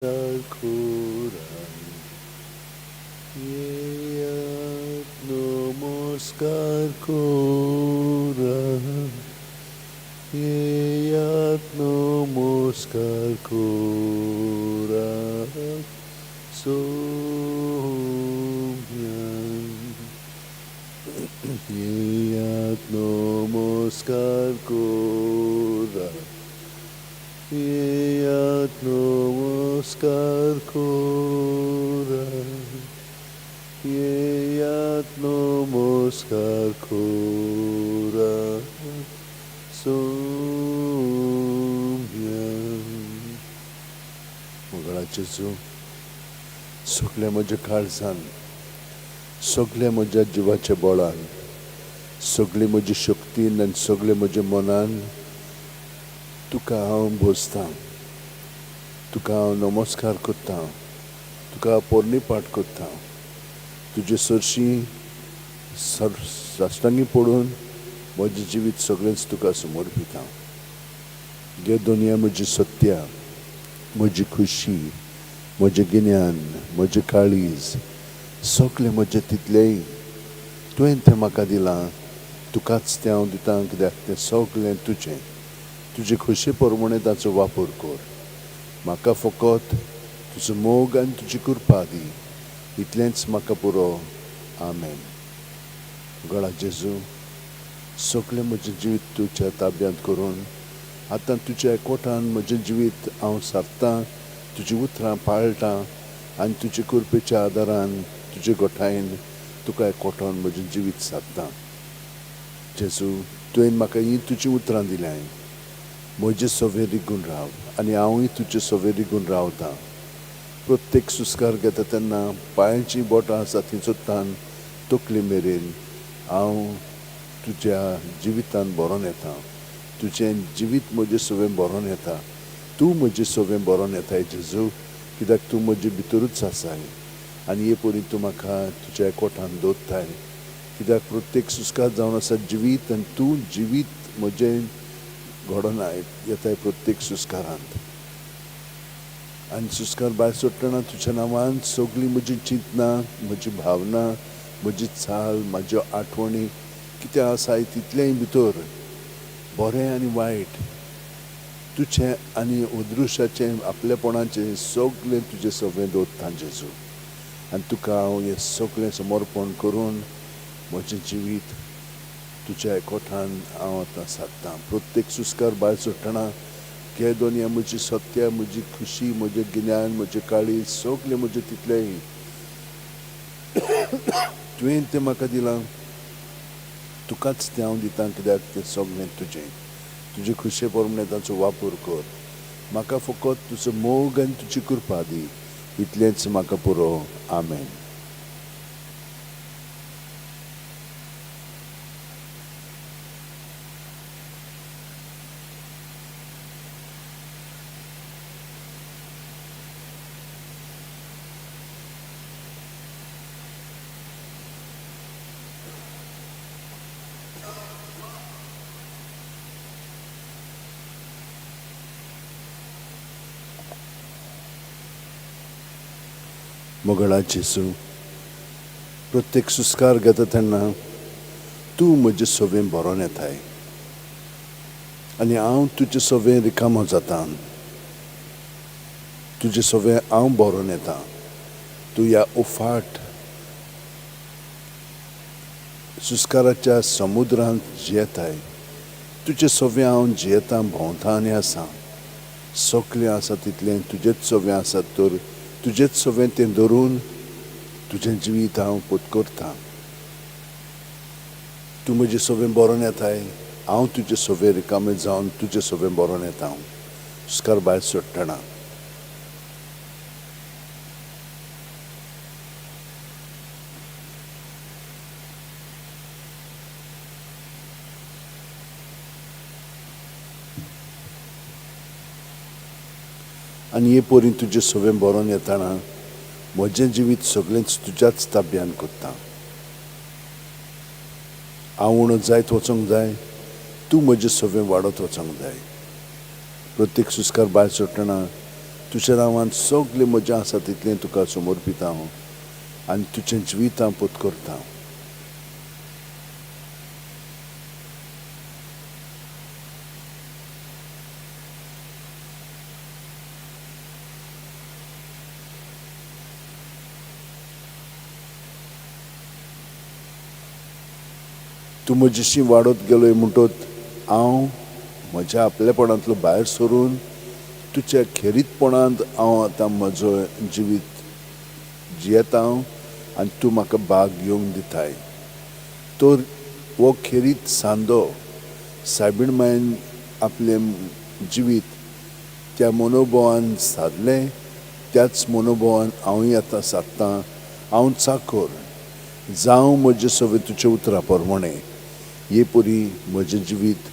कोरात, येयात नमस्कार कोरात, येयात नमस्कार कोरात सोम्यान. येयात नमस्कार कोरात, येयात नमस्कार कोरात, येयात नमस्कार कोरात सोम्यान. मंगळा जेजू, सगल्या म्हज्या काळजान, सगल्या म्हज्या जिवाच्या बळान, सगळी म्हजी शक्तीन आनी सगळे म्हज्या मनान तुका हांव भोजतां, तुका हांव नमस्कार करतां, तुका पोरणीपाठ करतां. तुजे सरशीं साश्टांगी पडून म्हजें जिवीत सगळेंच तुका समर्पितां. गे दुनिया म्हजी सत्या, म्हजी खुशी, म्हजें गिन्यान, म्हजें काळीज, सगळें म्हजें तितलेंय तुवें तें म्हाका दिलां, तुकाच तें हांव दितां, कित्याक तें सगळें तुजें. तुजे खोशये प्रमाणें ताचो वापर कर. म्हाका फकत तुजो मोग आनी तुजी कृपा दी, इतलेंच म्हाका पुरो. आमेन. गळा जेजू, सगळें म्हजें जिवीत तुज्या ताब्यांत करून आतां तुज्या एकवटान म्हजें जिवीत हांव सारतां, तुजीं उतरां पाळटां आनी तुजे कृपेच्या आदारान, तुजे गोठायेन तुका एकवटान म्हजें जिवीत सारतां. जेजू, तुवें म्हाका हीं तुजीं उतरां दिल्यांय, म्हजे सवे रिगून राव आनी हांवूय तुजे सवे रिगून रावतां. प्रत्येक सुस्कार घेता तेन्ना पांयांचीं बोटां आसा थंयचो तकली मेरेन हांव तुज्या जिवितान भरोन येता. तुजें जिवीत म्हजें सवें भरोन येता. तूं म्हजें सवें भरोन येताय जेजू, कित्याक तूं म्हजे भितरूच आसाय आनी हे परी तूं म्हाका तुज्या एकवटान दवरताय, कित्याक प्रत्येक सुस्कार जावन आसा जिवीत आनी तूं जिवीत म्हजें घडोवन येताय प्रत्येक सुस्कारांत. आनी सुस्कार भायर सोडटना तुज्या नांवान सगळीं म्हजी चिंतनां, म्हजी भावना, म्हजी चाल, म्हज्यो आठवणी कितें आसाय तितलेंय भितर बरें आनी वायट, तुजें आनी अदृश्याचें आपलेपणाचें सगळें तुजें सगळें दवरतां जेजू. आनी तुका हांव हें सगळें समर्पण करून म्हजें जिवीत तुज्या एकवटान हांव आतां सादतां. प्रत्येक सुस्कार भायर सोडटना घे दोनया म्हजी सत्या, म्हजी खुशी, म्हजें गिन्यान, म्हजें काळीज, सगळें म्हजें तितलेंय तुवें तें म्हाका दिलां, तुकाच तें हांव दितां, कित्याक तें सगळें तुजें. तुजे खुशे प्रमाणें ताचो वापर कर. म्हाका फकत तुजो मोग आनी तुजी कृपा दी, इतलेंच म्हाका पुरो. आमेन. मोगळा जेजू, प्रत्येक सुस्कार घेता तेन्ना तूं म्हजे सवें भरोन येताय आनी हांव तुजे सवें रिकामो जाता. तुजे सवें हांव भरोन येता. तूं ह्या उफाट सुस्काराच्या समुद्रांत जियेताय. तुजे सवें हांव जियेतां, भोंवता आनी आसा. सगळें आसा तितलें तुजेच सवें आसा, तर तुजेच सवें तें धरून तुजें जिवीत हांव पत्करतां. तूं म्हजे सवें भरोन येताय, हांव तुजे सवें रिकामे जावन तुजे सवें भरोन येता. हांव सुस्कार भायर सोडटना आनी हे परी तुजे सवें भरोन येतना म्हजें जिवीत सगळेंच तुज्याच ताब्यान करता. हांव उणो जायत वचोंक जाय, तूं म्हजें सवें वाडत वचोंक जाय. प्रत्येक सुस्कार भायर सोडटना तुज्या नांवान सगळें म्हजें आसा तितलें तुका समर्पिता हांव आनी तुजें जिवीत हांव पोत करता. तूं म्हजेशी वाडत गेलोय म्हणटत हांव म्हज्या आपलेपणांतलो भायर सरून तुज्या खेरीतपणांत हांव आतां म्हजो जिवीत जियेता आनी तूं म्हाका भाग घेवंक दिताय. तर हो खेरीत सांदो सायबीण मायन आपलें जिवीत त्या मनोभवान सादलें, त्याच मनोभवान हांवूय आतां सादतां. हांव चाकर जावं म्हजे सगळें तुजे उतरां प्रमाणें. हे परी म्हजें जिवीत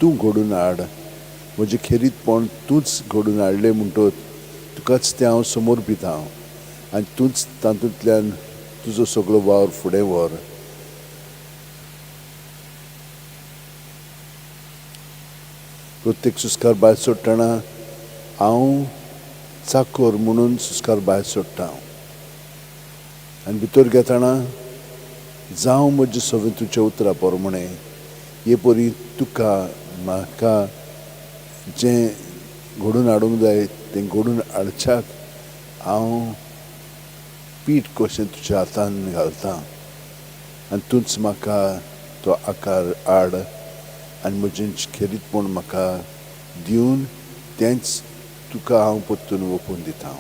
तूं घडून हाड, म्हजें खेरीतपण तूंच घडून हाडलें म्हणटत तुकाच तें हांव समर्पिता आनी तूंच तातूंतल्यान तुजो सगळो वावर फुडें व्हर. प्रत्येक सुस्कार भायर सोडटना हांव चाकर म्हणून सुस्कार भायर सोडटा आनी भितर घेतना जावं म्हजें सगळें तुज्या उतरां प्रमाणें. हे परी तुका म्हाका जें घडून हाडूंक जाय तें घडून हाडच्याक हांव पीठ कशें तुज्या हातान घालता आनी तूंच म्हाका तो आकार हाड आनी म्हजें खेरीतपण म्हाका दिवन तेंच तुका हांव परतून ओंपून दिता.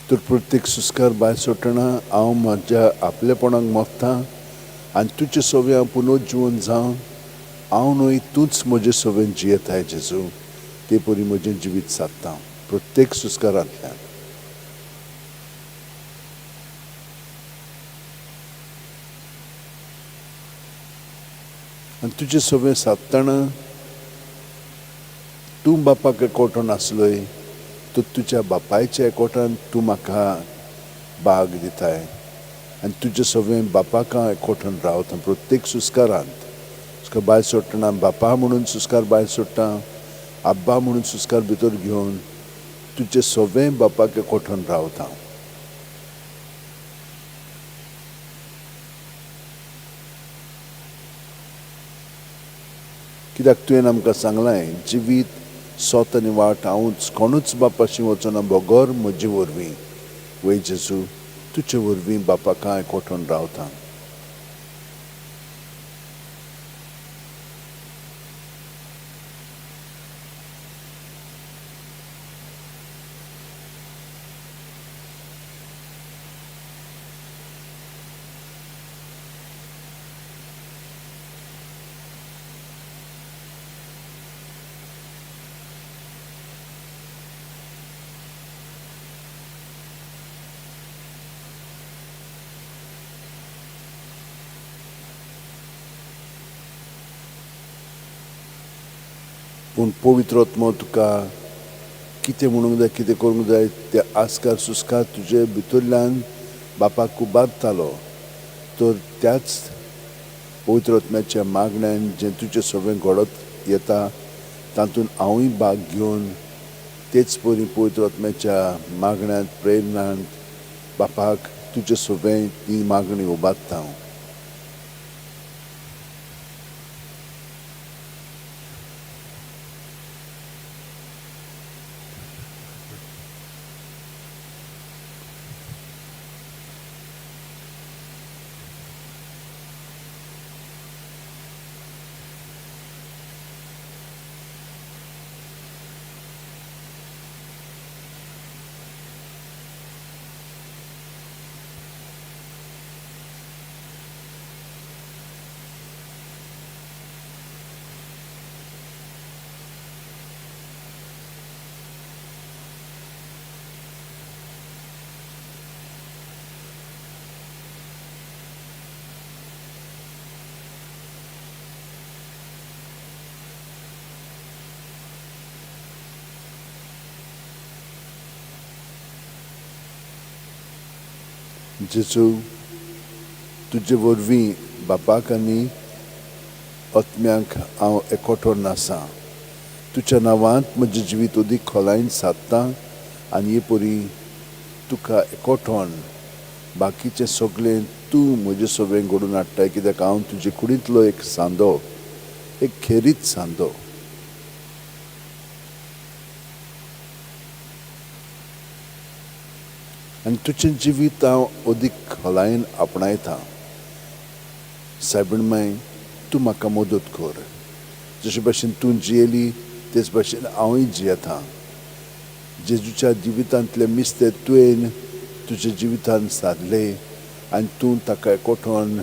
तर प्रत्येक सुस्कार भायर सोडटना हांव म्हज्या आपलेपणाक मोत्तां आनी तुजे सगळें हांव पुनर्जिवन जावन हांव न्हय तूंच म्हजे सगळें जियेताय जेजू. ते परी म्हजें जिवीत सादता प्रत्येक सुस्कारांतल्यान. आनी तुजें सगळें सादतना तूं बापाक एकवटून आसलोय तर तुज्या बापायच्या एकवटान तूं म्हाका भाग दिताय आनी तुजें सगळें बापाक हांव एकवटून रावता प्रत्येक सुस्कारांत. सुस्कार भायर सोडटना बापा म्हणून सुस्कार भायर सोडटा, आब्बा म्हणून सुस्कार भितर घेवन तुजें सगळें बापाक एकवटून रावता. कित्याक तुवें आमकां सांगलां जिवीत सोत आनी वाट हांवूच, कोणूच बापाशी वचना बगर म्हजे वरवीं. वय जेजू, तुजे वरवीं बापाक हांव एकवटून रावता. पूण पवित्र आत्मो तुका कितें म्हणूंक जाय, कितें करूंक जाय ते आस्कार सुस्कार तुजे भितरल्यान बापाक उबारतालो. तर त्याच पवित्र आत्म्याच्या मागण्यान जें तुजें सगळें घडत येता तातूंत हांवूय भाग घेवन तेच परी पवित्र आत्म्याच्या मागण्यांत प्रेरणांत बापाक तुजें सगळें ती मागणी उबारता हांव. जेजू, तुजे वरवीं बापाक आनी आत्म्याक हांव एकवटून आसा. तुज्या नांवांत म्हजें जिवीत अदीक खोलायेन सादता आनी हे परी तुका एकवटोन बाकीचें सगळें तूं म्हजे सवें घडून हाडटाय, कित्याक हांव तुजे कुडींतलो एक सांदो, एक खेरीत सांदो. आनी तुजें जिवीत हांव अदीक खोलायेन आपणायता. सायबीण माय, तूं म्हाका मदत कर. जशे भाशेन तूं जियेली तेच भाशेन हांवूय जियेतां. जेजूच्या जिवितांतले मिस्तेर तुवें तुज्या जिवितान सादले आनी तूं ताका एकवटोन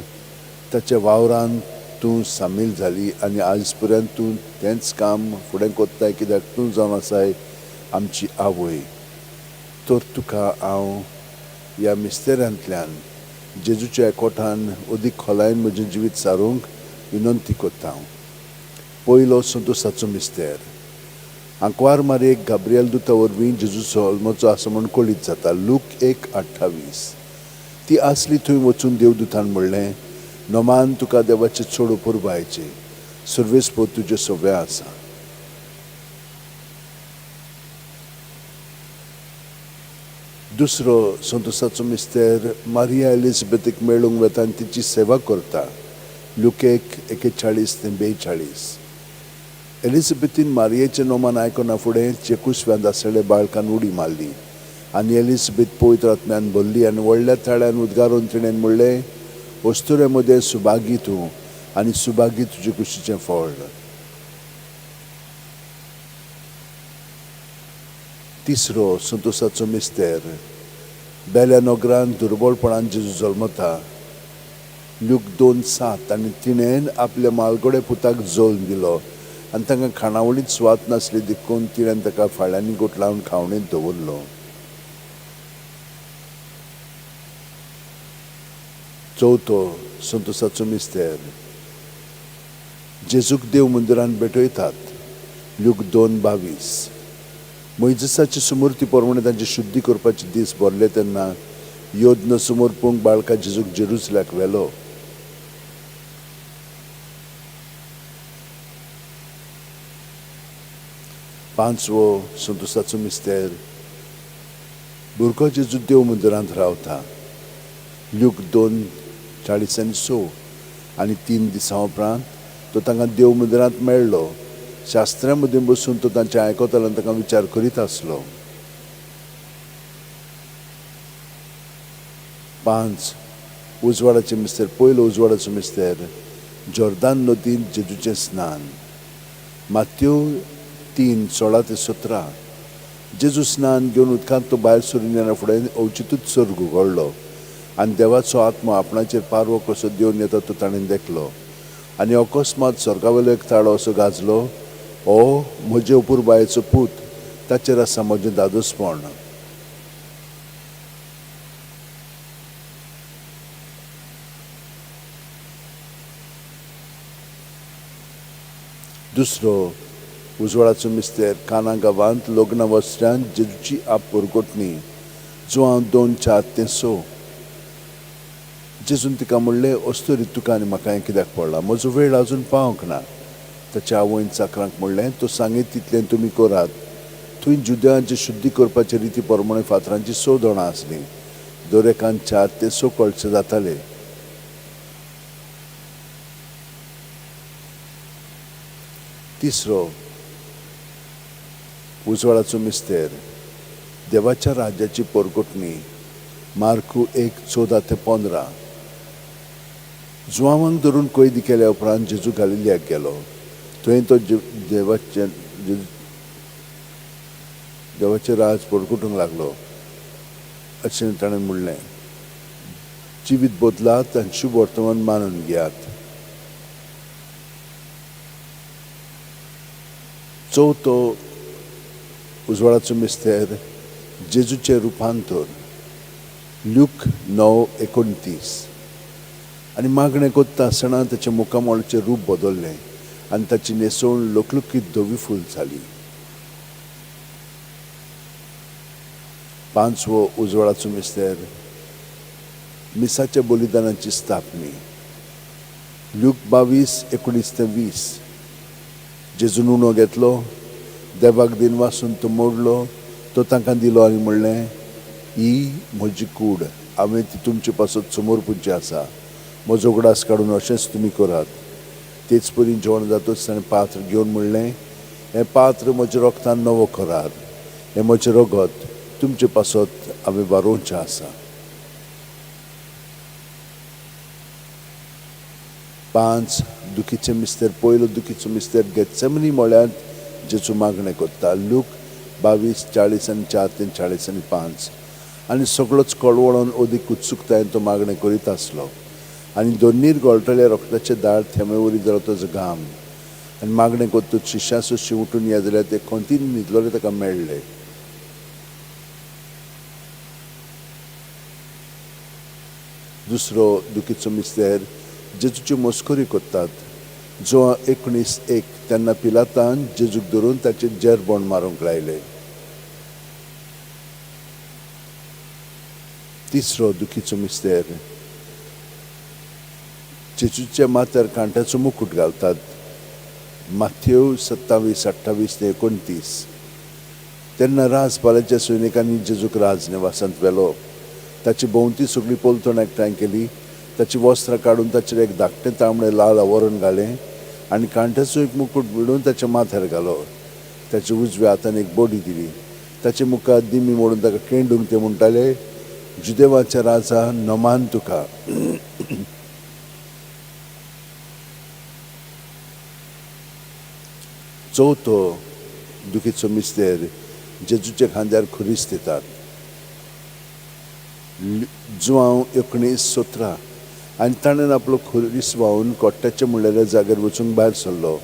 ताच्या वावरान तूं सामील जाली आनी आज पर्यंत तूं तेंच काम फुडें कोत्ताय, कित्याक तूं जावन आसाय आमची आवय. तर तुका हांव ह्या मिस्तेरांतल्यान जेजूच्या एकवटान अदीक खोलायेन म्हजें जिवीत सारूंक विनंती कोत्ता. पयलो संतोसाचो मिस्तेर. आंकवार मारयेक गाब्रियल दुता वरवीं जेजूचो जल्मचो आसा म्हूण कळीत जाता. लूक 1:28. ती आसली थंय वचून देवदूतान म्हणलें, नमान तुका देवाचे चड अपुरबायेचें, सर्वेस्पर तुजें सव्वें आसा. दुसरो संतोसाचो मिस्तेर. मारिया एलिझाबेथीक मेळूंक वता आनी तिची सेवा करता. लूक 1:41 ते 42. एलिझाबेथीन मारियेचें नोमान आयकना फुडें तिचे कुसव्यांत आसलेल्या बाळकान उडी मारली आनी एलिझाबेथ पवित्र आत्म्यान भरली आनी व्हडल्या ताळ्यान उद्गारून तिणें म्हणलें, अस्तुरे मदें सुभागी तूं आनी सुभागी तुजे कुशीचें फळ. तिसरो संतोसाचो मिस्तेर. बेल्या नगरान दुर्बळपणान जेजू जल्मता. लूक 2:7. आनी तिणें आपल्या मालगोडे पुताक जल्म दिलो आनी तांकां खाणावळींत सुवात नासली देखून तिणें ताका फाळ्यांनी गुठलावन खावणेंत दवरलो. चवथो संतोसाचो मिस्तेर. जेजूक देव मंदिरान भेटयतात. लूक 2:22. मोयजेसाची सुमूर्ती प्रमाणे तांची शुद्धी करपाचे दीस भरले तेन्ना यज्ञ समर्पूंक बाळका जेजूक जेरुसल्याक व्हेलो. पांचवो संतोसाचो मिस्तेर. भुरगो जेजू देव मंदिरांत रावता. लूक 2:40 आनी 6. आनी 3 दिसां उपरांत तो तांकां देव मंदिरांत मेळ्ळो. शास्त्रा मदीं बसून तो तांचें आयकतालो आनी तांकां विचार करीत आसलो. 5 उजवाडाचे मिस्तेर. पयलो उजवाडाचो मिस्तेर. जॉर्दान नदींत जेजूचें स्नान. मात्यो 3:16 ते 17. जेजू स्नान घेवन उदकांत तो भायर सरून येना फुडें अवचितूच सर्ग उगडलो आनी देवाचो आत्मो आपणाचेर पारवो कसो देवन येता तो ताणें देखलो. आनी अकस्मात स्वर्गावेलो एक ताळो असो गाजलो, ओ म्हजे अपुरबायेचो पूत, ताचेर आसा म्हजें दादोसपण. दुसरो उजवाडाचो मिस्तेर. काना गांवांत लग्न वस्त्रांत जेजूची आप परगटणी. जुवांव 2:4 ते 6. जेजून तिका म्हणलें, अस्तुरी तुका आनी म्हाका हें कित्याक पडलां? म्हजो वेळ अजून पावंक ना. ताच्या आवयन चाकरांक म्हणलें, तो सांगीत तितलें तुमी करात. थंय जुद्यांची शुद्धी करपाचे रिती प्रमाणे फातरांची 6 दोणां आसलीं. दर एकान 4 ते 6 कळचे जाताले. तिसरो उजवाडाचो मिस्तेर. देवाच्या राज्याची परगटणी. मार्कू 1:14 ते 15. जुवांवांक धरून कैदी केल्या उपरांत जेजू गालिलियाक गेलो. थंय तो देवाचें राज परगटूंक लागलो अशें ताणें म्हणलें. जिवीत बदलात आनी शुभ वर्तमान मानून घेयात. चवथो उजवाडाचो मिस्तेर. जेजूचें रुपांतर. लूक 9:29. आनी मागणें करता आसतना ताच्या मुखामळाचें रूप बदल्लें आनी ताची न्हेसवण लकलकीत धवी फूल जाली. पांचवो उजवाडाचो मिस्तेर. मिसाच्या बलिदानाची स्थापनी. लूक 22:19 ते 20. जेजून उणो घेतलो देवाक दिनवासून तो मोडलो, तो तांकां दिलो आनी म्हणलें, ही म्हजी कूड, हांवें ती तुमचे पासत समर्पूची आसा. म्हजो उगडास काडून अशेंच तुमी करात. तेच परी जेवण जातच ताणें पात्र घेवन म्हणलें, हें पात्र म्हज्या रगतान नवो करार, हें म्हजें रगत तुमचे पासत हांवें वारोवचें आसा. 5 दुखीचे मिस्तेर. पयलो दुखीचो मिस्तेर गेत्सेमनी म्हळ्यार जेजू मागणें करता. लूक 22:44 आनी 4 ते 40 आनी 5. आनी सगळोच कळवळोन अदीक उत्सुकतायेन तो मागणें करीत आसलो. आनी धरणीर गळटले रक्ताचे दाळ थेंबे वरी जालो ताजो घाम. आनी मागणें करतच शिश्यां सोशी उठून ये जाल्यार ते खंतीन न्हिदलोले ताका मेळ्ळे. दुसरो दुखीचो मिस्तेर जेजूच्यो मस्करी करतात. जुवांव 19:1. तेन्ना पिलातान जेजूक धरून ताचेर जेरबोण मारूंक लायले. तिसरो दुखीचो मिस्तेर जेजूच्या माथ्यार कांट्याचो मुकूट घालतात. माथेव 27:28 ते 29. तेन्ना राजपालाच्या सैनिकांनी जेजूक राजनिवासांत व्हेलो. ताची भोंवती सगळी पलतण एकठांय केली. ताची वस्त्रां काडून ताचेर एक धाकटें तांबडें लाल आवरण घालें आनी कांट्याचो एक मुकूट विणून ताच्या माथ्यार घालो. ताच्या उजव्या हातान एक बडी दिली. ताचे मुखार दिमी मोडून ताका केंडूंक ते म्हणटाले, जुदेवाच्या राजा, नमान तुका. चवथो दुखीचो मिस्तेर जेजूच्या खांद्यार खुरीस दितात. जुवांव 19:17. आनी ताणें आपलो खुरीस व्हांवून कोट्ट्याच्या म्हणलेल्या जाग्यार वचूंक भायर सरलो.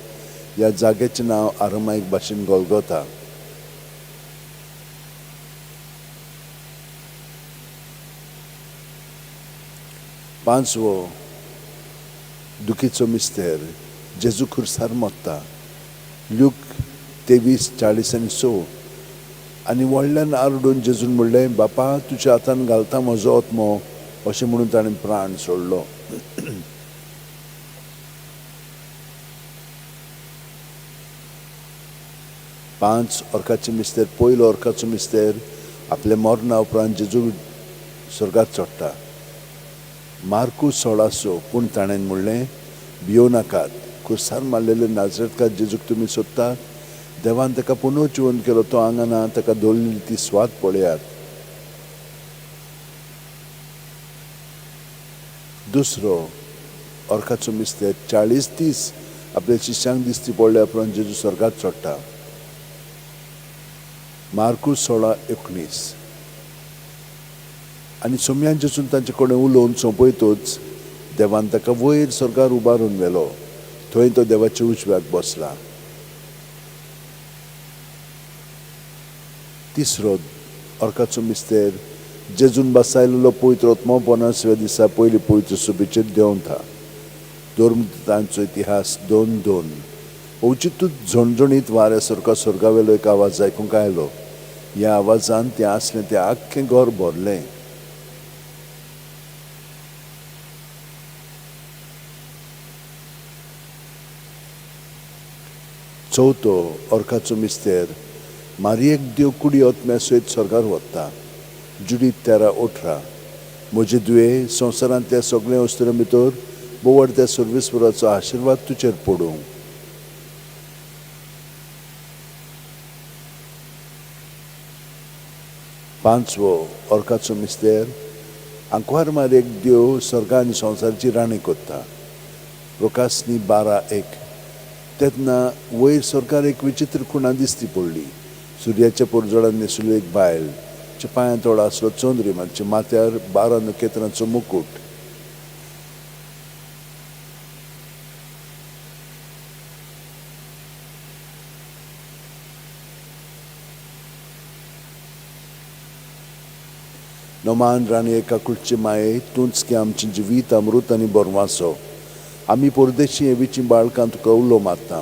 ह्या जाग्याचें नांव आरमायक भाशेन गोलगोता. पांचवो दुखीचो मिस्तेर जेजू खुर्सार मरता. ल्यूक 23:40 आनी 6. आनी व्हडल्यान आरडून जेजून म्हणलें, बापा, तुज्या हातान घालता म्हजो आत्मो. अशें म्हणून ताणें प्राण सोडलो. पांच अर्काचे मिस्तेर. पयलो अर्काचो मिस्तेर आपल्या मरणा उपरांत जेजू स्वर्गात चडटा. मार्कू 16:6. पूण ताणें म्हणलें, भियो नाकात. खुर्सार मारलेले नाजरेतकार जेजूक तुमी सोदतात. देवान ताका पुनर्जिवन केलो. तो हांगा ना. ताका दवरलेली ती स्वात पळयात. दुसरो अर्काचो मिस्तेर 40 दीस आपल्या शिश्यांक दिश्टी पडल्या उपरांत जेजू स्वर्गात चडटा. मार्कू 16:19. आनी सोम्यान जेजून तांचे कडेन उलोवन सोंपयतच देवान ताका वयर स्वर्गार उबारून व्हेलो. थंय तो देवाच्या उजव्याक बसला. तिसरो अर्काचो मिस्तेर जेजून बसायलेलो पवित्र आत्मो 50व्या दिसा पयली पवित्र सभेचेर देंवता. धर्मदूतांचो इतिहास 2:2. अवचितूच झणझणीत वाऱ्या सारको स्वर्गावेलो एक आवाज आयकूंक आयलो. ह्या आवाजान तें आसलें तें आख्खें घर भरलें. चवथो अर्काचो मिस्तेर मारियेक देव कुडी आत्म्या सयत स्वर्गार व्हरता. जुडीत 13:18. म्हजे दुये, संवसारांतल्या सगळ्या वस्तूं भितर बोवड त्या सर्वेस्पराचो आशिर्वाद तुजेर पडूं. पांचवो अर्काचो मिस्तेर आंकवार मारयेक देव स्वर्गा आनी संवसाराची राणी करता. प्रकाशनी 12:1. तेन्ना वयर स्वर्गार एक विचित्र खुणा दिसती पडली. सुर्याच्या परजळान न्हेसुल्ली एक बायल, तिच्या पांयां तोडो आसलो चंद्रीम आनी तिच्या माथ्यार 12 नखेत्रांचो मुकूट. नमान राणी एकाकुळचे माये, तूंच की आमचें जिवीत, अमृत आनी बरवासो. आमी परदेशी एवीचीं बाळकां तुका उलो मारता.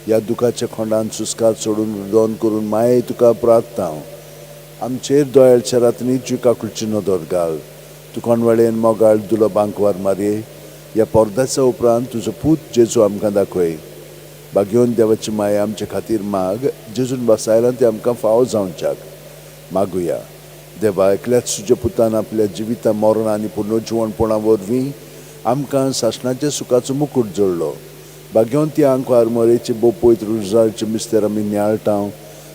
ह्या दुखाच्या खोंडान सुस्कार सोडून रुदन करून माये तुका प्रार्थता. आमचेर दोयाळच्या रातनी तुजी काकुळची नदर घाल. तूं कोणवाळेन मोगाळ दुलो बांकवार मारये, ह्या पर्दाच्या उपरांत तुजो पूत जेजू आमकां दाखय. भाग्यवंत देवाची माया आमचे खातीर माग, जेजून बसायलां तें आमकां फावो जावच्याक. मागुया. देवा, एकल्याच तुज्या पुतान आपल्या जिविता, मरण आनी पुनर्जिवणपणा वरवीं आमकां सासणाच्या सुखाचो मुकूट जोडलो. भाग्यवंती आंकवार मरेचे भोव पवित्र रुजारचे मिस्तेर आमी नियाळटा,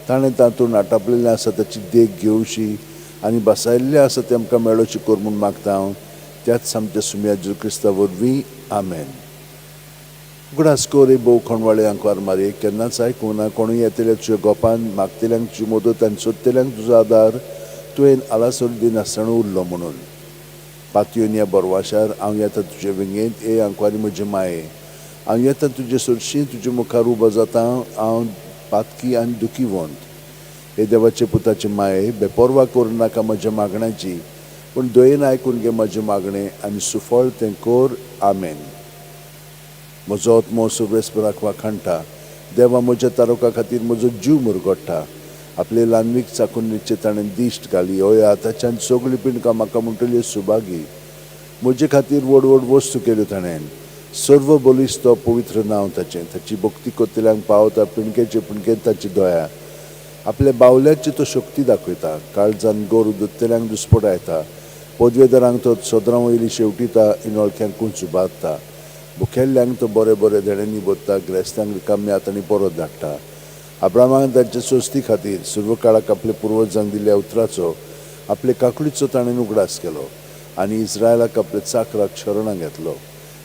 ताणें तातूंत आटापलेलें आसा ताची देख घेवशी आनी बसायल्लें आसा तें आमकां मेळोशी कर म्हूण मागता हांव त्याच आमच्या सुम्या जेजू क्रिस्ता वरवीं. आमेन. उगडास कर रे भोव खणवाळे आंकवार मारये, केन्नाच आयकूंक ना कोणूय येतल्या तुज्या गोपान, मागतल्यांक तुजी मदत आनी सोदतल्यांक तुजो आदार तुवें आलासर दिनासतना उरलो म्हणून. पातयेवन ह्या बरवाशार हांव येता तुजे वेंगेंत, ए आंकवारी म्हजे माये, हांव येता तुजे सरशीं, तुजे मुखार उबो जाता हांव पातकी आनी दुखीवंत. हे देवाचे पुताचे माये, बेपर्वा करूं नाका म्हज्या मागण्याची, पूण दयेन आयकून घे म्हजें मागणें आनी सुफळ तें कर. आमेन. म्हजो आत्मो सर्वेस्पराक वाखाणटा, देवा म्हज्या तारका खातीर म्हजो जीव मुरगट्टा. आपले ल्हानवीक चाकून निचे ताणें दिश्ट घाली, हय आतांच्यान सगळीं पिंडकां म्हाका म्हणटली सुभागी. म्हजे खातीर व्हड व्हड वस्तू केल्यो ताणें, सर्व बलिश्त तो पवित्र नांव ताचें. ताची भक्ती करतल्यांक पावता पिणकेचे पिणकेंत ताची दया. आपल्या बावल्याची तो शक्ती दाखयता, काळजान गोरू दोत्तेल्यांक दुस्पटायता. पदवेदारांक तो सदरां वयली शेवटिता, इनोळख्यांक उंच उबारता. भुकेल्ल्यांक तो बरे बरे देण्यांनी भरता, ग्रेस्तांक रिकाम्या हातांनी परत धाडटा. अब्रामाक तांचे सोस्ती खातीर सुर्व काळाक आपल्या पुर्वजांक दिल्ल्या उतराचो, आपले काकुळीचो ताणें उगडास केलो आनी इस्रायलाक आपल्या चाकराक शरणां घेतलो.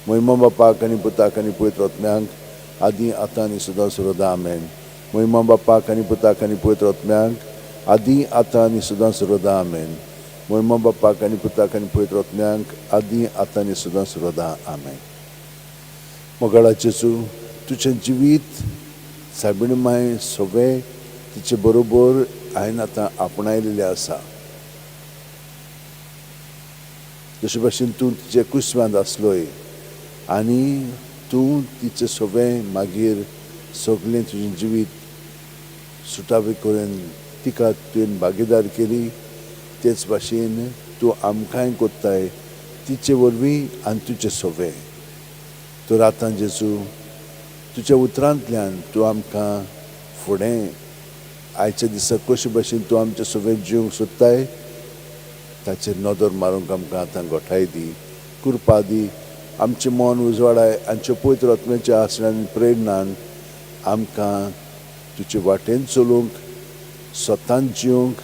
महिमा बापाक आनी पुताक आनी पवित्र आत्म्यांक, आदी आतां आनी सदां सर्वदा. आमेन. महिमा बापाक आनी पुताक आनी पवित्र आत्म्यांक, आदी आतां आनी सदां सर्वदा. आमेन. महिमा बापाक आनी पुताक आनी पवित्र आत्म्यांक, आदी आतां आनी सदां सर्वदा. आमेन. मोगाळा जेजू, तुजें जिवीत सायबिणी माय सगळें तिचे बरोबर हांवें आतां आपणायलेलें आसा. जशे भाशेन तूं तिचे कुसव्यांत आसलोय आनी तूं तिचें सगळें मागीर सगळें तुजें जिवीत सुटावें करून तिका तुवें भागीदार केली, तेच भाशेन तूं आमकांय कोत्ताय तिचे वरवीं आनी तुजें सगळें. तर आतां जेजू, तुज्या उतरांतल्यान तूं आमकां फुडें आयच्या दिसा कशे भाशेन तूं आमचें सगळें जिवंक सोदताय ताचेर नदर मारूंक आमकां आतां गोठाय दी, कृपा दी. आमचें मन उजवाडाय आमच्या पवित्र आत्म्याच्या आसण्यान प्रेरणान आमकां तुजे वाटेन चलूंक, स्वतान जिवंक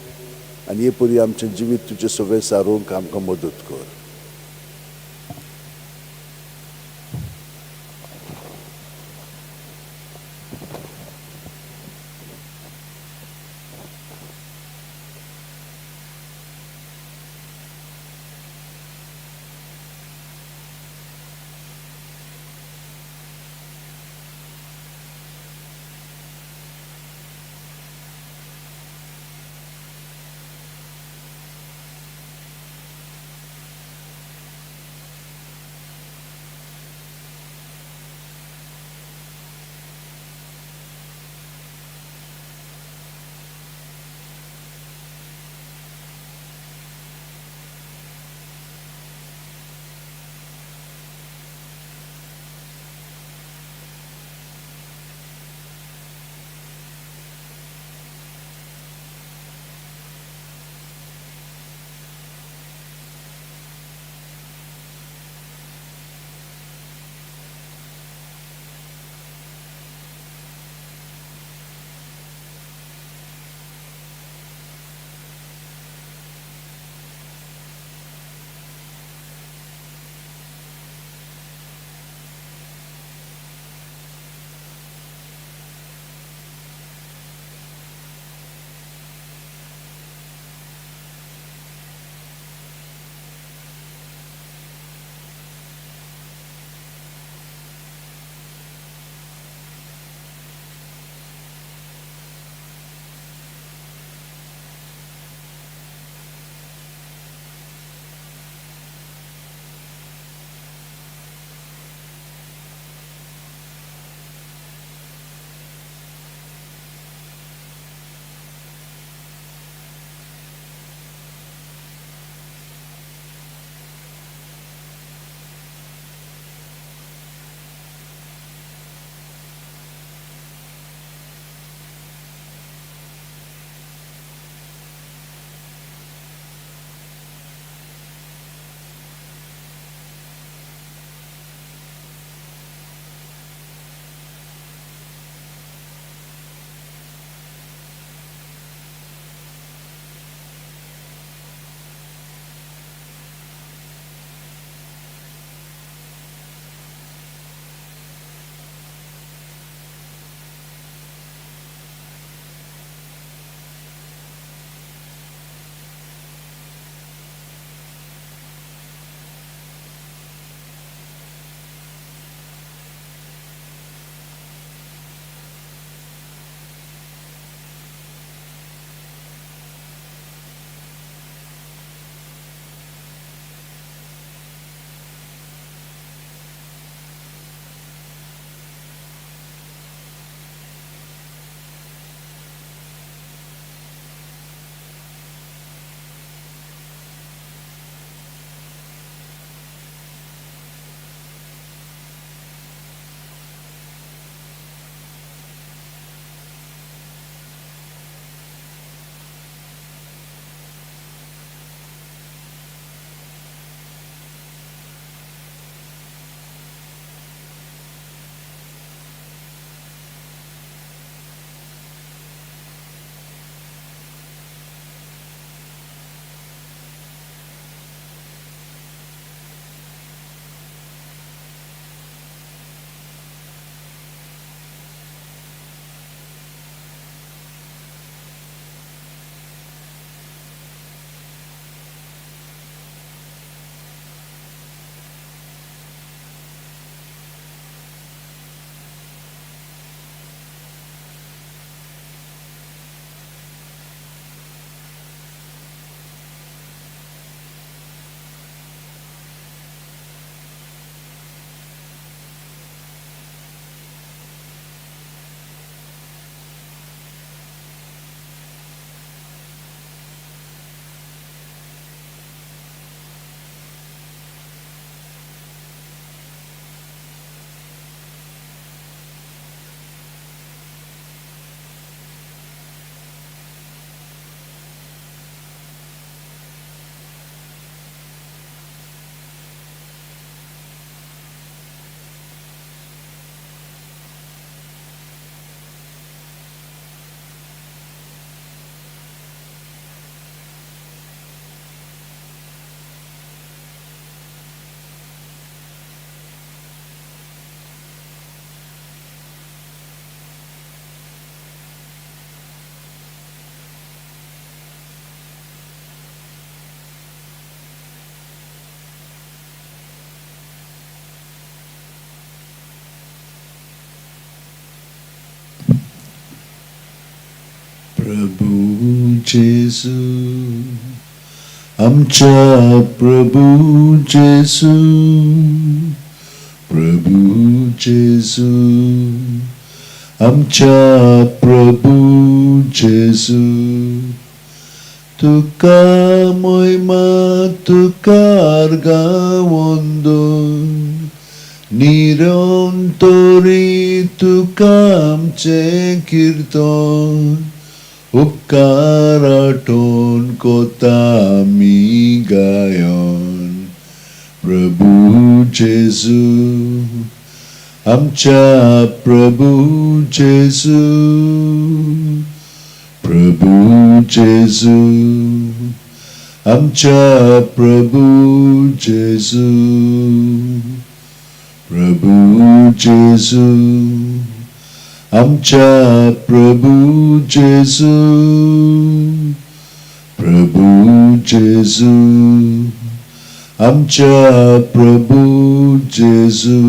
आनी हे परी आमचें जिवीत तुजें सगळें सारूंक आमकां मदत कर. प्रभू जेजू, आमच्या प्रभू जेजू, प्रभू जेजू, आमच्या प्रभू जेजू. तुका मोयमा, तुका अर्गां, निरंतरी तुका आमचें कीर्तन, उपकार आठोवन कोता आमी गायन. प्रभू जेजू, आमच्या प्रभू जेजू, प्रभू जेजू, आमच्या प्रभू जेजू, प्रभू जेजू, आमच्या प्रभू जेजू, प्रभू जेजू, आमच्या प्रभू जेजू.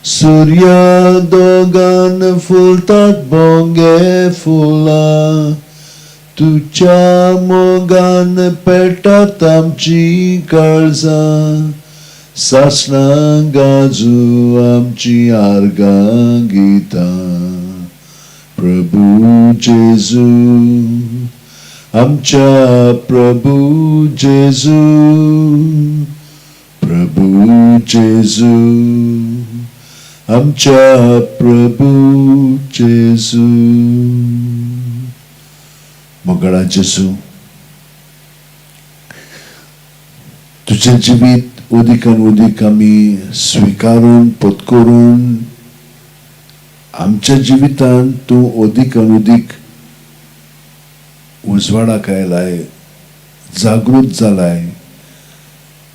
सूर्या दोगान फुलतात बोंगे फुलां, तुज्या मोगान पेटात आमची काळजां, सासणां गाजू आमची आर्गां गितां. प्रभू जेजू, आमच्या प्रभू जेजू, प्रभू जेजू, आमच्या प्रभू जेजू. मोगाळा जेजू, तुजें जिवीत उदीकान उदीक आमी स्विकारून पत्करून आमच्या जिवितांत तूं अदीकान उदीक उजवाडाक आयलाय, जागृत जालाय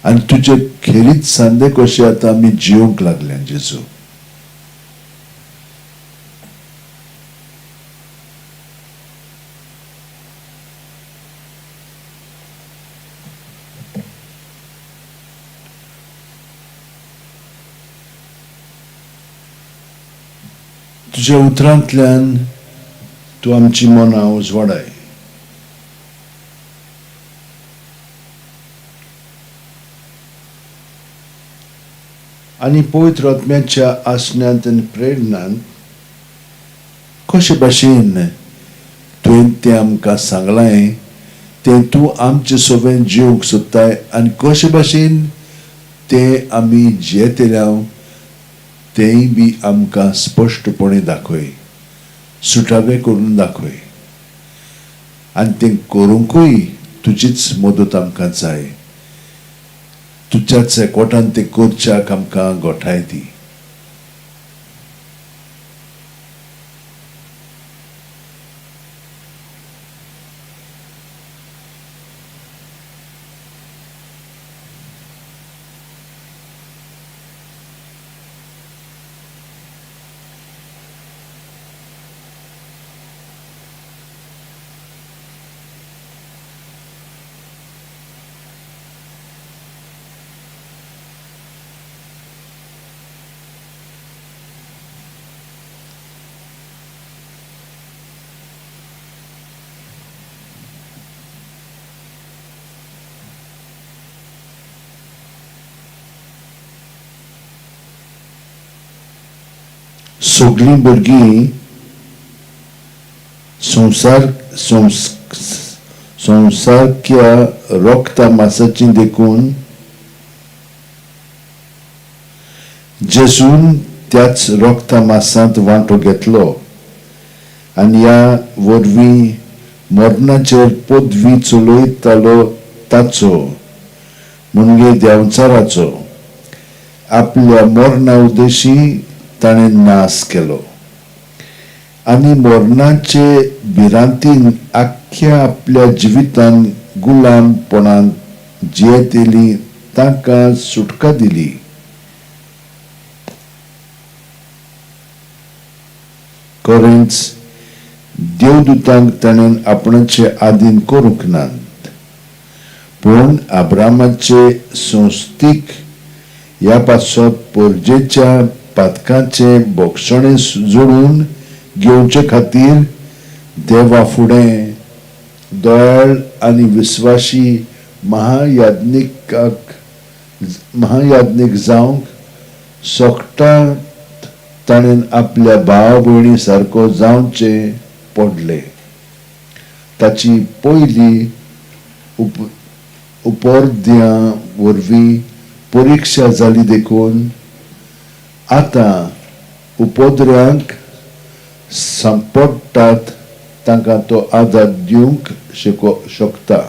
आनी तुजे खेरीत सांदे कशे आतां आमी जिवंक लागल्या जेजू. तुज्या उतरांतल्यान तूं आमची मनां उजवाडाय. आनी पवित्र आत्म्याच्या आसण्यांत आनी प्रेरणान कशे भाशेन तुवें तें आमकां सांगलां तें तूं आमचे सोबेन जिवंक सोदताय आनी कशे भाशेन तें आमी जियेतल्या तेंय बी आमकां स्पश्टपणे दाखय, सुटावे करून दाखय आनी तें करूंकूय तुजीच मदत आमकां जाय. तुज्याच एकवटान तें करच्याक आमकां गोठाय दी. सगळीं भुरगीं संवसार संवसारक्या रोगता मासाची देखून जेजून त्याच रोगता मासांत वांटो घेतलो आनी ह्या वरवीं मरणाचेर पदवी चलयतालो ताचो म्हणजे देंवचाराचो आपल्या मरणा उद्देशी ताणें नाश केलो आनी मरणाचे भिरांतीन आख्ख्या आपल्या जिवितान गुलामपणान जियेतली तांकां सुटका दिली. खरेंच देवदूतांक ताणें आपणाचे आदीन करूंक नात, पूण आब्रामाचे संस्थीक ह्या पासत परजेच्या पातकाचे बोगसणे जोडून घेवचे खातीर देवा फुडें दयाळ आनी विस्वाशी महायाज्ञीक जावंक सोकटात ताणें आपल्या भाव भयणी सारको जावचें पडलें. ताची पयली उपर्द्यां वरवीं परिक्षा जाली देखून आतां उपद्र्यांक सांपडटात तांकां तो आदार दिवंक शकता.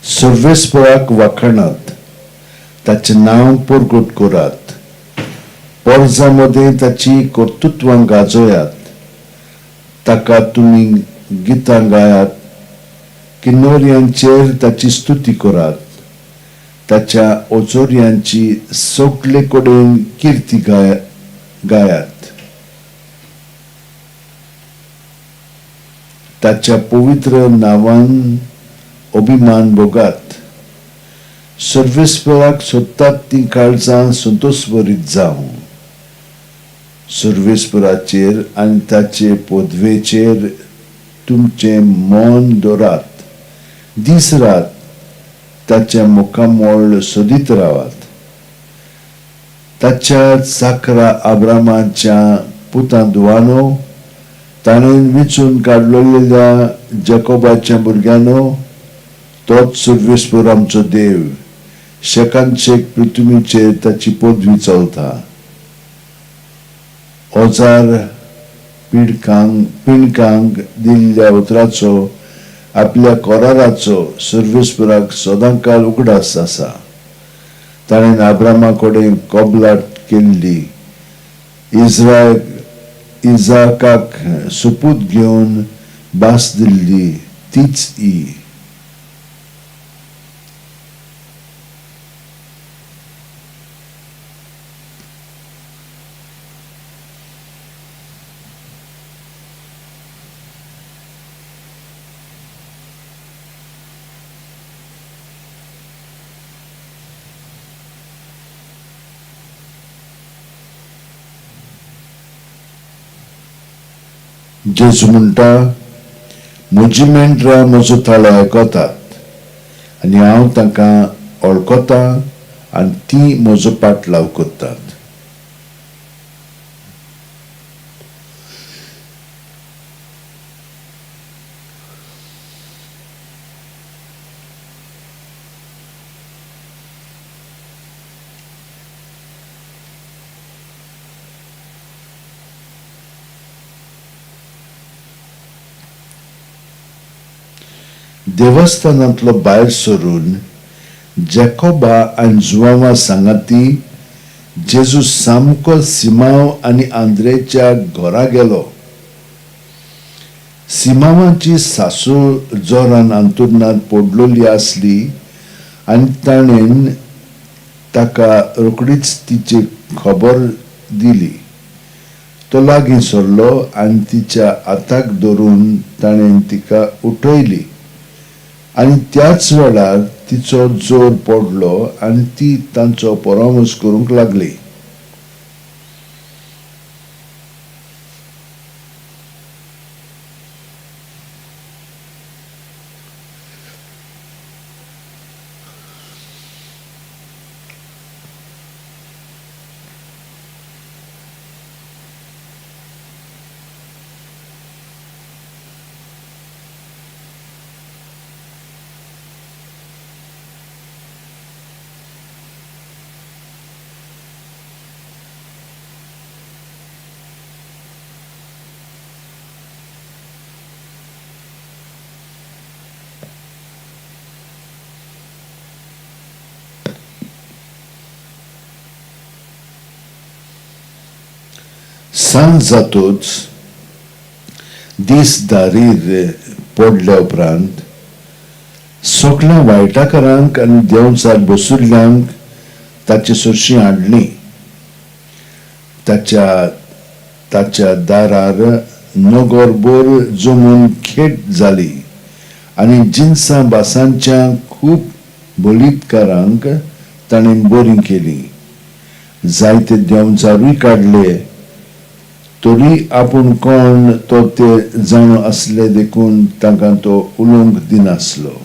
सर्वेस्पराक वाखाणात, ताचें नांव परगट करात, पोरजां मदें ताची कर्तृत्वां गाजयात, ताका तुमी गितां गायात, किन्नोर्यांचेर ताची स्तुती करात, ताच्या ओचोर्यांची सगळे कडेन किर्ती गायात, ताच्या पवित्र नांवान अभिमान भोगात. सर्वेस्पराक सोदतात तीं काळजां संतोशभरीत जावं. सर्वेस्पराचेर आनी ताचे पदवेचेर तुमचें मन दवरात, दीस रात ताचें मुखामळ सोदीत रावात. ताच्या चाकरा आब्रामाच्या पुतां धुवानो, ताणें विंचून काडलेल्या जॅकोबाच्या भुरग्यांनो, तोच सर्वेस्पर आमचो देव, शेकान शेक पृथ्वीचेर ताची पदवी चलता. ओजार पिणकांक दिल्ल्या उतराचो आपल्या कराराचो सर्वेस्पराक सदांकाल उगडास आसा. ताणें आब्रामा कडेन कबलाट केल्ली, इजाकाक सोपूत घेवन भास दिल्ली तीच ही. जेजू म्हणटा, म्हजी मेंढरां म्हजो ताळो आयकतात आनी हांव तांकां वळखतां आनी तीं म्हजो पाटलाव करतात. देवस्थानांतलो भायर सरून जॅकोबा आनी जुवांवा सांगाती जेजू सामको सिमांव आनी आंद्रेच्या घरा गेलो. सिमांवाची सासू जोरान अंतुरणांत पडलेली आसली आनी ताणें ताका रोखडीच तिची खबर दिली. तो लागीं सरलो आनी तिच्या हाताक धरून ताणें तिका उठयली आनी त्याच वेळार तिचो जोर पडलो आनी ती तांचो परामर्श करूंक लागली. सांज जातूच दीस दारीर पडल्या उपरांत सगल्या वायटाकारांक आनी देंवचार बसुल्ल्यांक ताचे सरशीं हाडली. ताच्या ताच्या दारार नगरभर जमून खेट जाली आनी जिनसां भासांच्या खूब बलितकारांक ताणें बरीं केलीं. जायते देंवचारूय काडले, तरी आपूण कोण तो ते जाणो आसले देखून तांकां तो उलोवंक दिनासलो.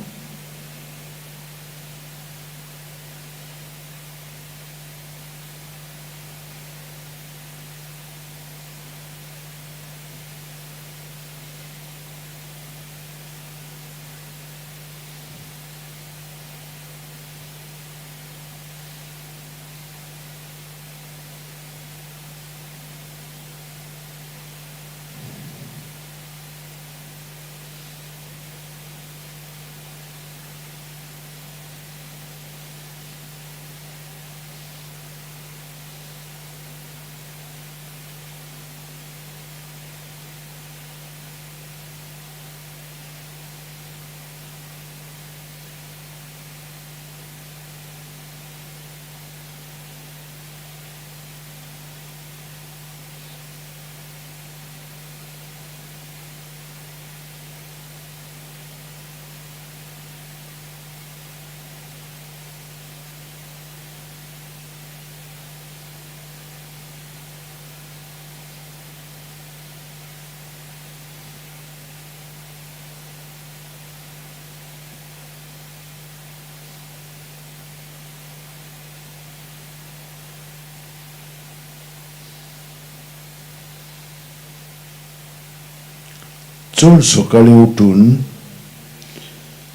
चड सकाळीं उठून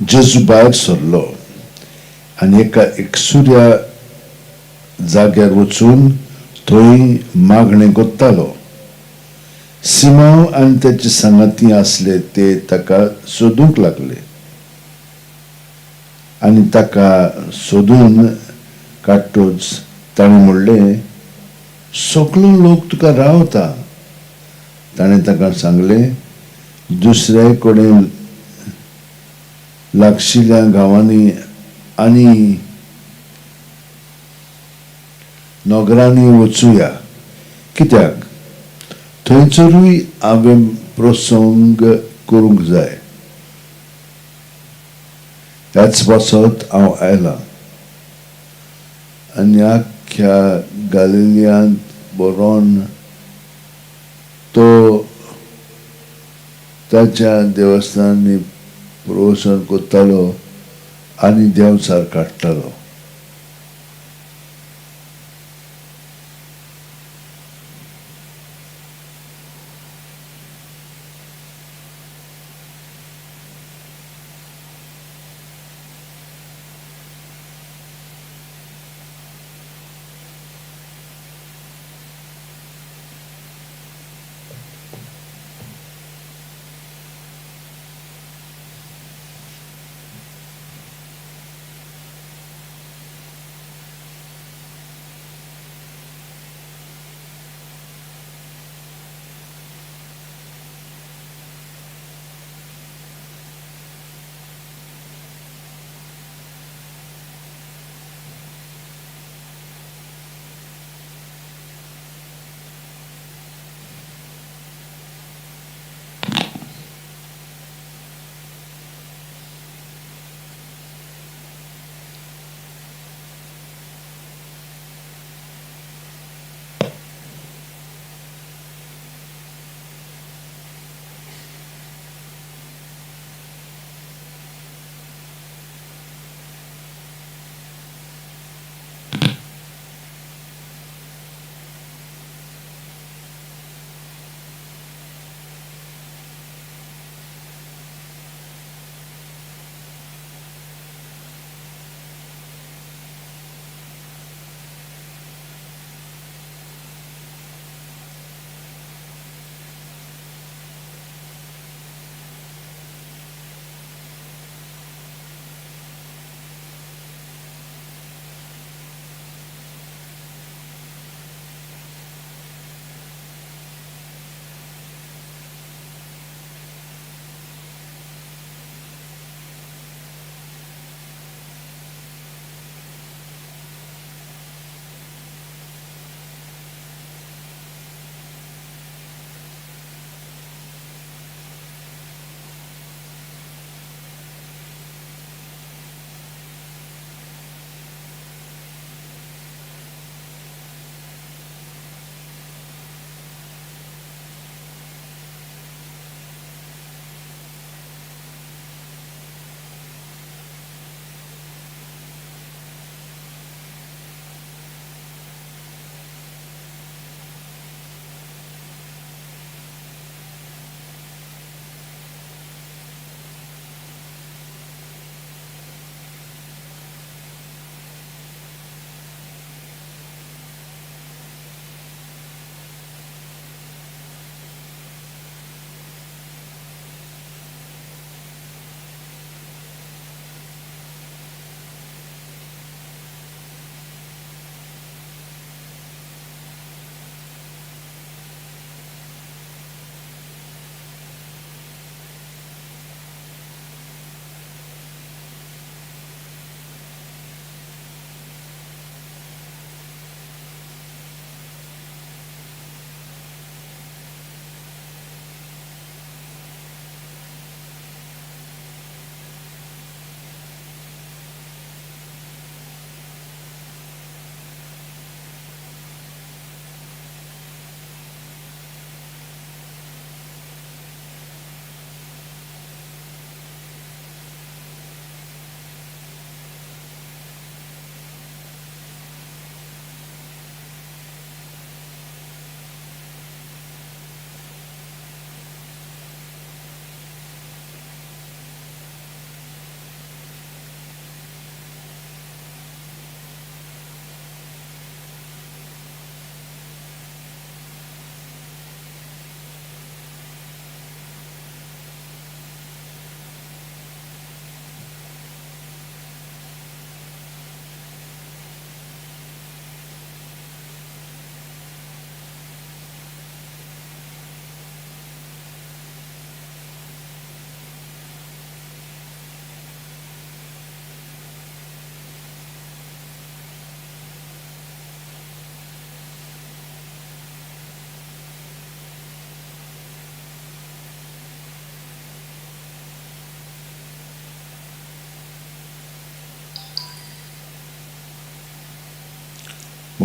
जेजू भायर सरलो आनी एका एकसुऱ्या जाग्यार वचून थंय मागणें करतालो. सिमांव आनी ताचे सांगाती आसले ते ताका सोदूंक लागले आनी ताका सोदून काडटूच ताणें म्हणलें, सगलो लोक तुका रावता. ताणें ताका सांगलें, दुसऱ्या कडेन लागशिल्ल्या गांवांनी आनी नगरांनी वचुया, कित्याक थंयसरूय हांवें प्रसंग करूंक जाय. ह्याच पासत हांव आयलां. आनी आख्ख्या गालिलियांत बरोवन तो ताच्या देवस्थानांनी प्रवचन करतालो आनी देंवचार काडटालो.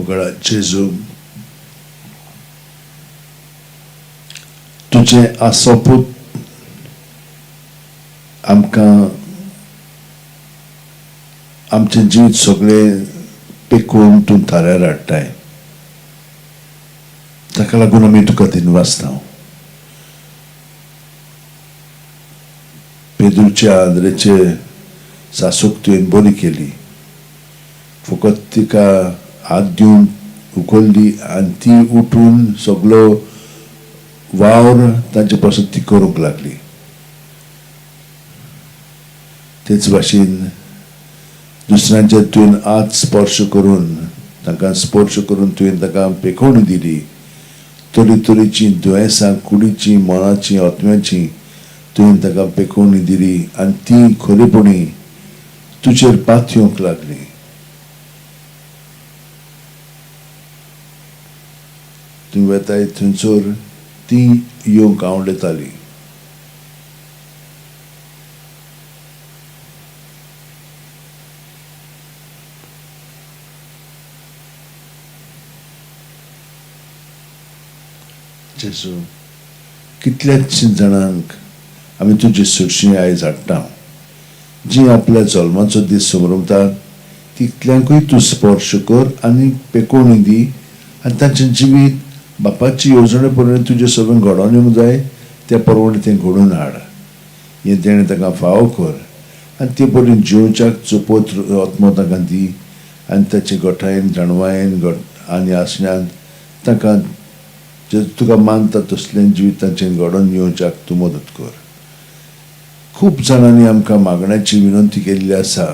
मोगळा जेजू, तुजें आसपूत आमकां आमचें जिवीत सगळें पेकोवन तूं थाऱ्यार हाडटाय. ताका लागून आमी तुका दिनवासता. पेदूच्या आंद्रेचे सासूक तुवें बरी केली, फकत तिका हात दिवन उखल्ली आनी ती उठून सगलो वावर तांचे पासून ती करूंक लागली. तेच भाशेन दुसऱ्यांचे तुवें हात स्पर्श करून तांकां स्पर्श करून तुवें तांकां पेखोवणी दिली. तरे तरेचीं दुयेंसां कुडीचीं, मनाचीं, आत्म्याचीं तुवें तांकां पेखोवणी दिली आनी ती खरेपणी तुजेर पातयेवंक लागली. तूं वेताय थंयसर ती येवंक आवडटाली. जेजू, कितल्याच जाणांक आमी तुजी सुरशी आयज हाडटा, जी आपल्या जल्माचो दीस समरमतात तितल्यांकूय तूं स्पर्श कर आनी पेकोवणी दी आनी तांचें जिवीत बापाची येवजणे प्रमाणे तुजें सगळें घडोवन येवंक जाय त्या प्रमाणे तें घडोवन हाड. हें तेणें ताका फावो कर आनी ते परी जिवच्याक चोपोत आत्मो तांकां दी आनी ताचे गोठायेन, जाणवायेन आनी आसण्यान तांकां जे तुका मानता तसलें जिवीत तांचें घडोवन येवच्याक तूं मदत कर. खूब जाणांनी आमकां मागण्याची विनंती केल्ली आसा.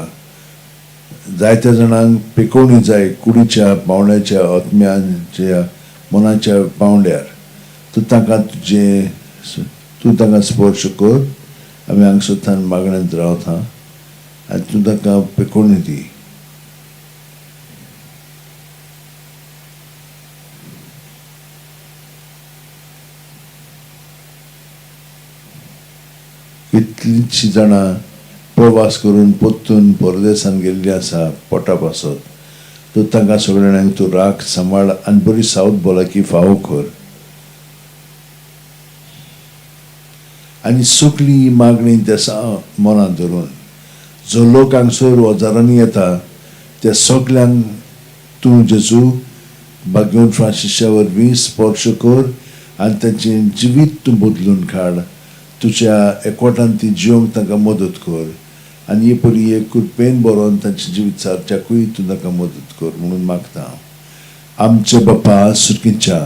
जायत्या जाणांक पेकोवणी जाय कुडीच्या पावंड्याच्या, आत्म्याच्या, मनाच्या पावंड्यार. तूं तांकां तुजें तूं तांकां स्पर्श कर. आमी हांगसर मागण्यांत रावता आनी तूं तांकां पेकोवणी दी. कितलींशीं जाणां प्रवास करून परतून परदेसान गेल्लीं आसा पोटा पासत. तूं तांकां सगळ्यांक तूं राख, सांबाळ आनी बरी सावत भलायकी फावो कर. आनी सगळी ही मागणी देसा मनांत धरून जो लोक हांगसर हजारांनी येता त्या सगल्यांक तूं जेजू भाग्यवंत फ्रांसिसा वरवीं स्पर्श कर आनी तांचें जिवीत तूं बदलून काड. तुज्या एकवटान ती जिवंक तांकां मदत कर आनी हे परी एक कृपेन बरोवन तांचें जिवीत सारच्याकूय तूं तांकां मदत कर म्हणून मागता हांव. आमचे बापा सुर्कीच्या,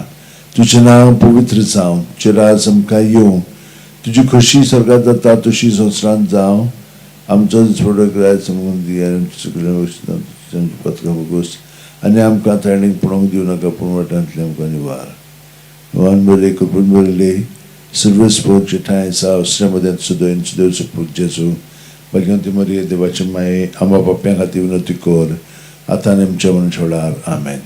तुजें नांव पवित्र जावं, तुजें राज आमकां येवं, तुजी खोशी स्वर्गांत जाता तशी संवसारांत जावं. आमचो दिसवडो म्हणून दी आनी सगळ्या पथकां भोगोस आनी आमकां ताणीक पळोवंक दिवं नाका पूण वाटांतलें आमकां निवार. वन बरे कृपेन बरले सर्वस्पोर्चे ठांय आसा असल्या मदें सुदयन सुदेवचो पूत जेजू, भाग्यवंती मरिये देवाचे माये, आंबा पाप्यां खातीर विनंती कर आतां आनी आमच्या मरणाच्या वेळार. आमेन.